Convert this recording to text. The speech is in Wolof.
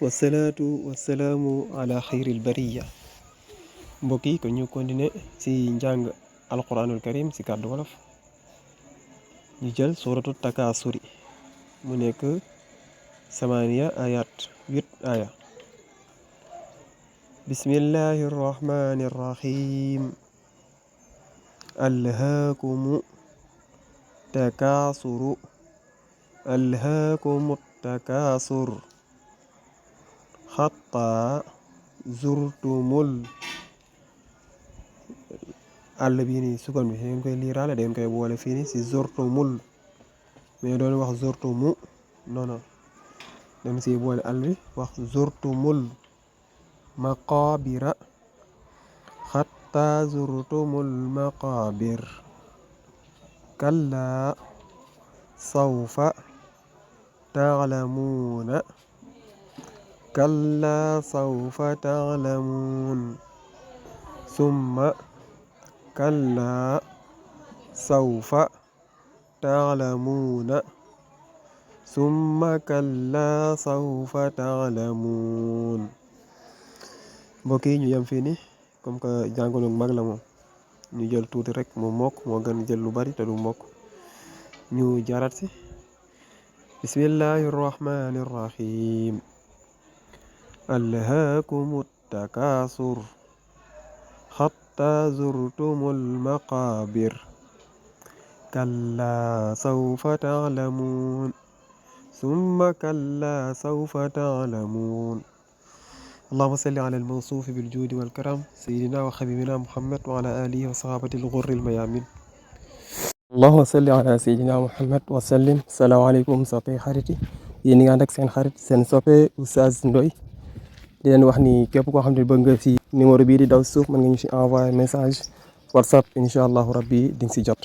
wasalaatu wasalaamu ala xayril bariya mbokk yi kon ñu continuer ci njàng alquranul karim ci kàddu wolof ñu jël suratu takaasuri mu nekk samaniya ayat 8 aya bismillahi rrahmani rrahim alhaakumu takaasuru alhaakumu takaasur xataa zurtumul àll bii nii sukkan bi ngeen koy liiraale da ngeen koy boole fii nii si zurtumul mais doon wax zurtumu non non dem si boole àll bi wax zurtumul maqaabira xataa zurtumul maqaabir kallaa sawfa taalamuuna kallaa sawfa taalamuun summa kallaa sawfa taalamuuna summa kallaa sawfa taalamuun mbokk yi ñu yem fii ni comme que jàngalu mag la moom ñu jël tuuti rek mu mokk moo gën jël lu bari te du mokk ñu jaaraat si bismillahi rrahmani rrahim alhaakumu takaasur xataa zurtumul maqaabir kallaa sawfa taalamuun summa kallaa sawfa taalamuun allahuma salli ala almawsuufi biljuudi walkaram sayidina wa xabibina muhammad wa ala alihi wa sahabati alxurri almayamin allahuma salli ala sayidina muhammad wa sallim salaamaaleykum soppe xarit yi yéen ñi nga ànd ak seen xarit seen soppe Oustaz Ndoye di leen wax ni képp koo xam ne bëgg nga si numéro bii di daw suuf mën nga ñu si envoyé message whatsapp incha allahu rabbi di nga si jot